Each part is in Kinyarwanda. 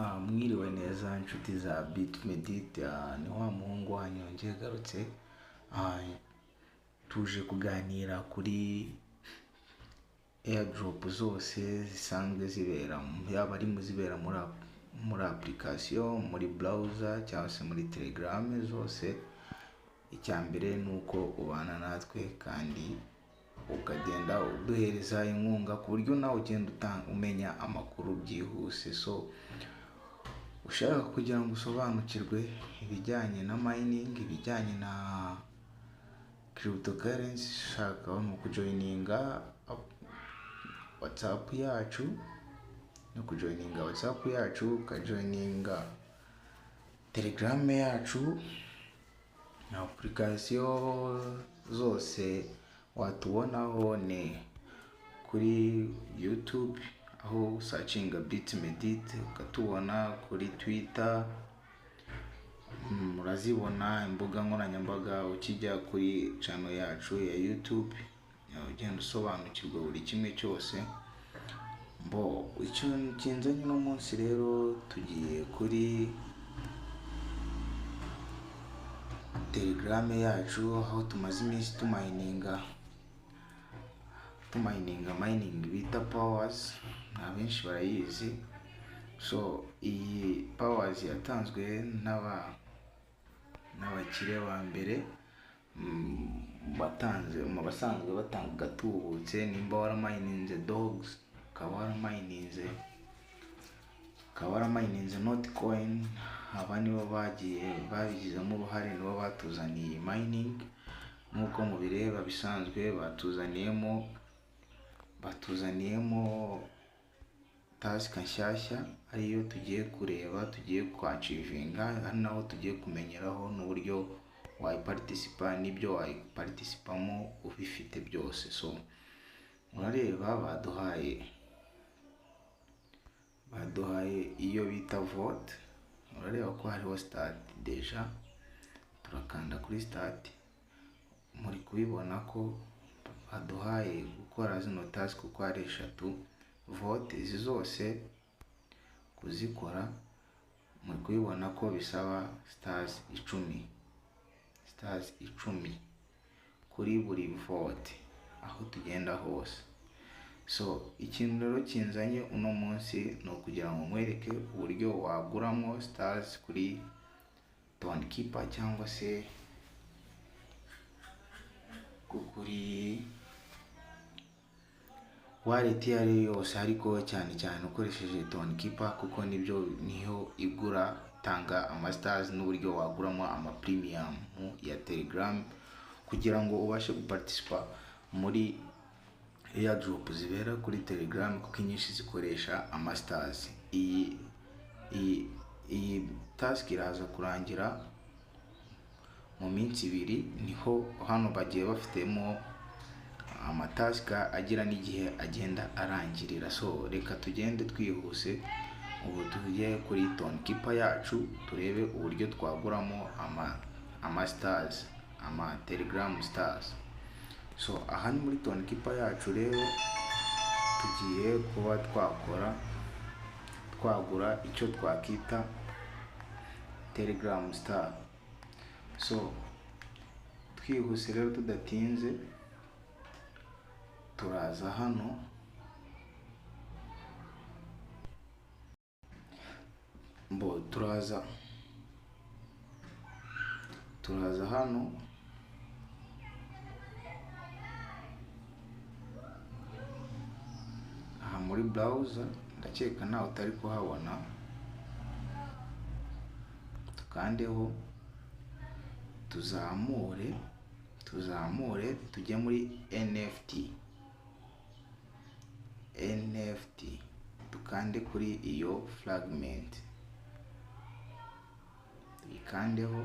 Mwiriwe neza inshuti za Bitmedit, ni wa muhungu wanyu yongeye agarutse. Tuje kuganira kuri airdrop zose zisanzwe zibera, yaba ari mu zibera muri application, muri browser cyangwa se muri Telegram zose. Icya mbere ni uko ubana natwe kandi ukagenda uduhereza inkunga ku buryo nawe ugenda umenya amakuru byihuse. So ushaka kugira ngo usobanukirwe ibijyanye na mining, ibijyanye na cryptocurrency, ushaka ni ukujoyininga WhatsApp yacu, no kujoyininga WhatsApp yacu, ukajoyininga Telegram yacu na application zose watubonaho ni kuri YouTube aho usacinga Bitmedit ukatubona, kuri Twitter murazibona imbuga nkoranyambaga, ukijya kuri channel yacu ya YouTube ugenda usobanukirwa buri kimwe cyose. Mbo icyo kinzanye uno munsi rero, tugiye kuri Telegram yacu aho tumaze iminsi tumayininga mining bita Powers, abenshi barayizi. So iyi Powers yatanzwe n'abakire ba mbere batanze mu basanzwe batanga gatubutse. Nimba waramayininze Dogs, ukaba waramayininze Notcoin, aba nibo bagiye babigizemo uruhare, nibo batuzaniye mining. Nk'uko mubireba bisanzwe batuzaniyemo task nshyashya ariyo tugiye kureba, tugiye kwacivinga, ari naho tugiye kumenyeraho n'uburyo wayiparticipa n'ibyo wayiparticipamo ubifite byose. So murareba baduhaye iyo bita vote, murareba ko hariho start deja, turakanda kuri start, muri kubibona ko baduhaye gukora zino task uko ari eshatu. Vote izi zose kuzikora muri kubibona ko bisaba stars 10, stars 10 kuri buri vote aho tugenda hose. So ikintu rero kinzanye uno munsi ni ukugira ngo nkwereke uburyo waguramo stars kuri Tonkeeper cyangwa se kuri wallet iyo ari yo yose, ariko cyane cyane ukoresheje Tonkeeper kuko nibyo niho igura, tanga ama stars n'uburyo waguramo ama premium ya Telegram kugira ngo ubashe guparticipa muri airdrop zibera kuri Telegram, kuko inyinshi zikoresha ama stars. Iyi task iraza kurangira mu minsi ibiri, niho hano bagiye bafitemo amatasika agira n'igihe agenda arangirira. So reka tugende twihuse ubu tujye kuri Tonkeeper yacu turebe uburyo twaguramo ama stars, ama Telegram stars. So aha ni muri Tonkeeper yacu rero tugiye kuba twagura icyo twakita Telegram star. So twihuse rero tudatinze turaza hano, mbo turaza hano aha muri browser, ndakeka nawe utari kuhabona, tukandeho tuzamure tujye muri NFT, dukande kuri iyo fragment, tuyikandeho.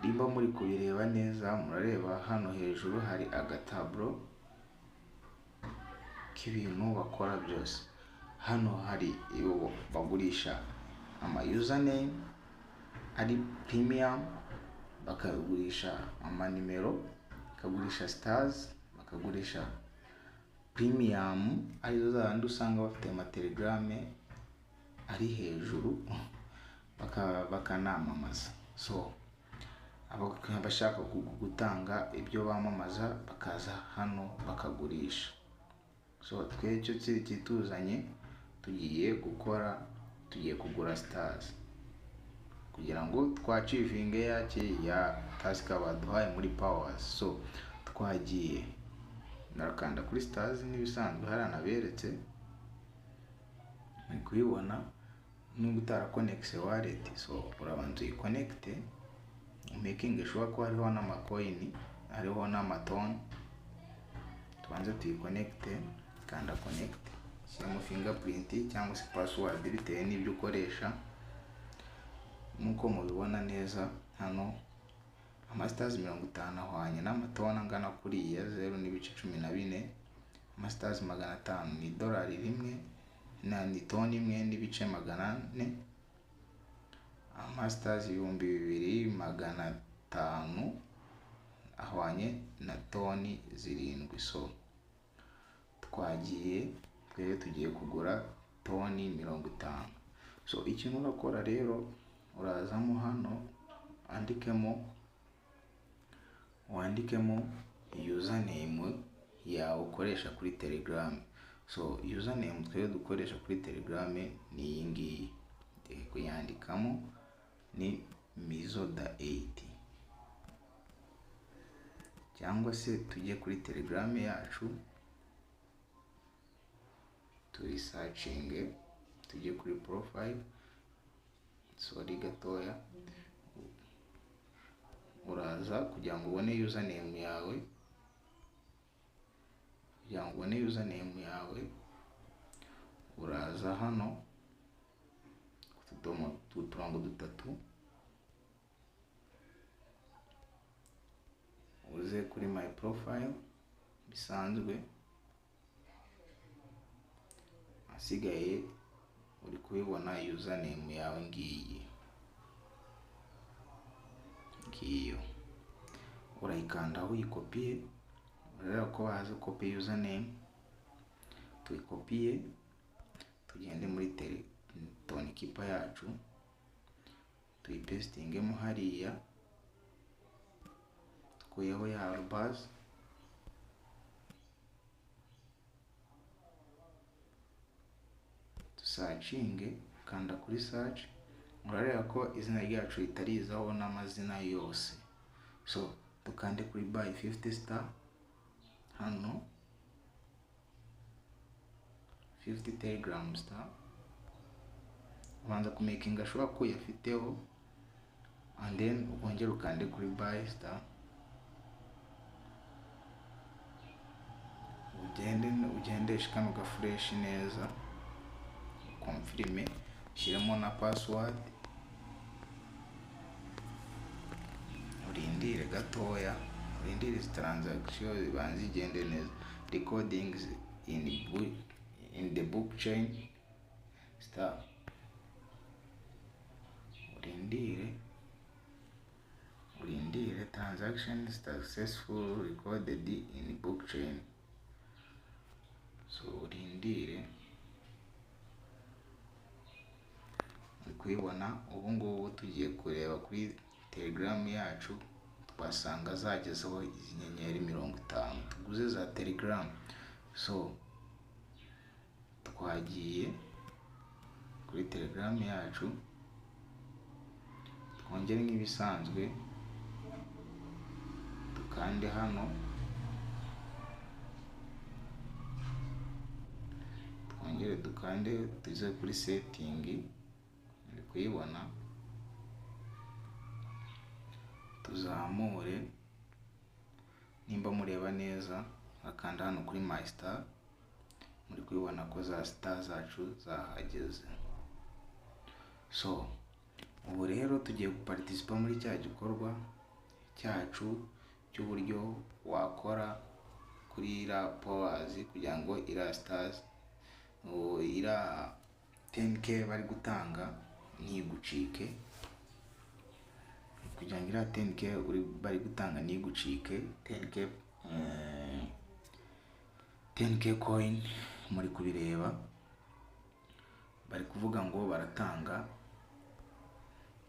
Nimba muri kubireba neza murareba hano hejuru hari agatablo k'ibintu bakora byose. Hano hari iyo bagurisha ama username ari premium, bakagurisha ama nimero, bakagurisha stars, bakagurisha Premium arizo zandi usanga bafite amaTelegram ari hejuru, bakanamamaza. So abashaka gutanga ibyo bamamaza bakaza hano bakagurisha. So twe icyo kituzanye, tugiye gukora, tugiye kugura stars kugira ngo twachievinge yake ya task baduhaye muri powers. So twagiye, narakanda kuri stars nk'ibisanzwe, hariya naberetse, muri kubibona. Nubwo utarakonekise wallet, so urabanza uyikonekite, umakinge sure ko hariho n'amacoin, hariho n'amaTON. Tubanze tuyikonekite, kanda connect, shyiramo fingerprint cyangwa se password bitewe n'ibyo ukoresha. Nk'uko mubibona neza hano, amastars 50 ahwanye n'amaTON angana kuriya 0.14. Amastars 500 ni idolari rimwe na ni TON 1.400. Amastars 2500 ahwanye na TON 7. So twagiye, twebwe tugiye kugura TON 50. So ikintu urakora rero, urazamo hano wandikemo username yawe ukoresha kuri Telegram. So username twebwe dukoresha kuri Telegram ni iyi ngiyi, ngiye kuyandikamo, ni mizoda 8, cyangwa se tujye kuri Telegram yacu tuyisearchinge, tujye kuri profile, sorry gatoya. Uraza kugira ngo ubone username yawe, kugira ngo ubone username yawe uraza hano utudomo uturongo dutatu, uze kuri my profile bisanzwe, asigaye uri kubibona username yawe ngiyi ngiyo, urayikandaho uyikopiye. Urareba ko baza copy username, tuyikopiye, tugende muri Tonkeeper yacu tuyipastingemo hariya, dukuyeho ya arobase, dusearchinge, kanda kuri search, urareba ko izina ryacu ritarizaho n'amazina yose. So dukande kuri buy 50 star hano, 50 Telegram star, ubanza kumakinga sure ko uyafiteho, and then ukongera ukande kuri buy star, ugende ugendeshe kano ga fresh neza, confirme, ushyiremo na password, urindire gatoya, urindire izi transaction zibanze zigende neza. Recordings in the blockchain star, urindire, urindire transaction successful recorded in blockchain. So urindire, uri kubibona. Ubu ngubu tugiye kureba kuri Telegram yacu, twasanga zagezeho izi nyenyeri 50 tuguze za Telegram. So twagiye kuri Telegram yacu, twongere nk'ibisanzwe dukande hano, twongere dukande tuze kuri setting, uri kuyibona, tuzamure, nimba mureba neza akanda hano kuri my star, muri kubibona ko za star zacu zahageze. So ubu rero tugiye guparticipa muri cya gikorwa cyacu cy'uburyo wakora kuri iriya powers kugira ngo iriya stars, iriya 10K bari gutanga ntigucike, kugira ngo iriya 10K bari gutanga ntigucike, 10K 10K coin. Muri kubireba, bari kuvuga ngo baratanga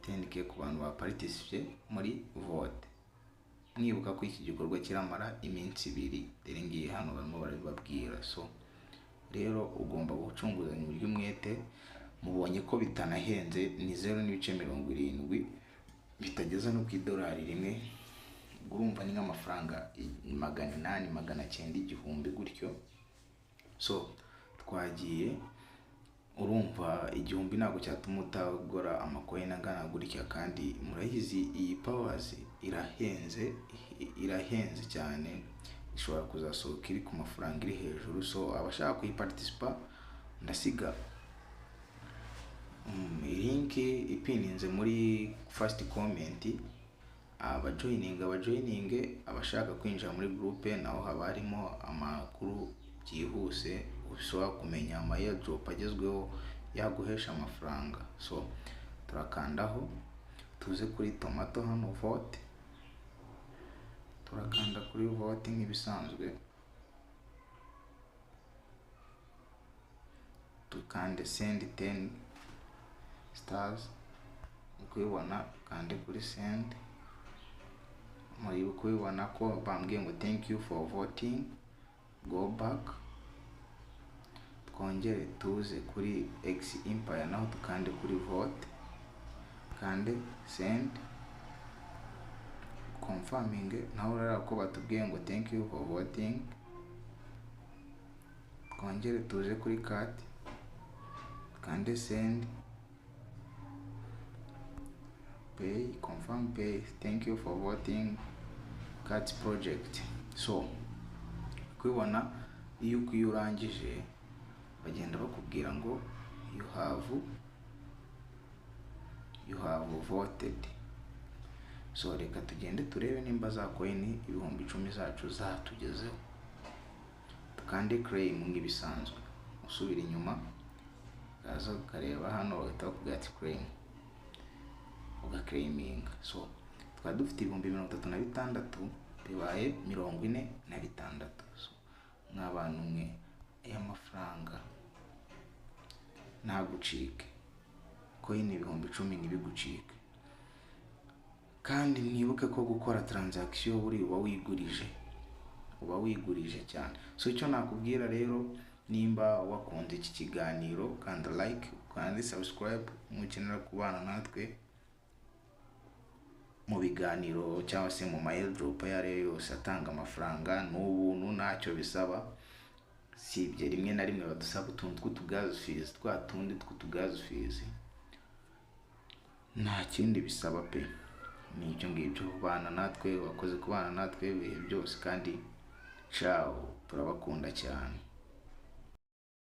10K ku bantu baparticipe muri vote. Mwibuka ko iki gikorwa kiramara iminsi 2. Dore ngiye hano barimo barabibabwira. So rero ugomba gucunguzanya uburyo umwete. Mubonye ko bitanahenze, ni 0.70, bitageza no ku idolari rimwe. Urumva ni nk'amafaranga 800, 900, 1000 gutyo. So twagiye, urumva 1000 ntabwo cyatuma utagura amacoin angana gutya. Kandi murayizi iyi Paws irahenze, irahenze cyane, ishobora kuzasohoka iri ku mafaranga iri hejuru. So abashaka kuyiparticipa, ndasiga link ipininze muri first comment. Abajoininga abajoininge, abashaka kwinjira muri groupe naho haba harimo amakuru byihuse, ushobora kumenya ama airdrop agezweho yaguhesha amafaranga. So turakandaho, tuze kuri tomato hano, vote. Turakanda kuri vote nk'ibisanzwe, tukande send 10 stars. Muri kubibona, kande kuri send. Muri kubibona ko bambwiye ngo thank you for voting, go back. Twongere tuze kuri X Empire, naho tukande kuri vote, kande send, confirming. Naho urareba ko batubwiye ngo thank you for voting. Twongere tuze kuri card, kande send, pay, confirm pay, thank you for voting cat project. So kubibona, iyo urangije bagenda bakubwira ngo you have voted. So reka tugende turebe nimba za coin 10,000 zacu zatugezeho. Tukande claim nk'ibisanzwe, usubira inyuma ukaza ukareba hano bagahita bakubwira ati claim, ugaclaiminga. So twari dufite 36,000 bibaye 46. So mw'abantu mwe, aya mafaranga ntagucike, coin 10,000 ntibigucike. Kandi mwibuke ko gukora transaction buri uba wigurije, uba wigurije cyane. So icyo nakubwira rero, nimba wakunze iki kiganiro, kanda like, kandi subscribe mukenera kubana natwe mu biganiro cyangwa se mu ma airdrop ayo ari yo yose atanga amafaranga. N'ubuntu, ntacyo bisaba, sibye rimwe na rimwe badusaba utuntu tw'utugas fees, twa tundi tw'utugas fees, nta kindi bisaba pe. Ni ibyo ngibyo. Bana natwe, wakoze kubana natwe ibihe byose, kandi ciao, turabakunda cyane.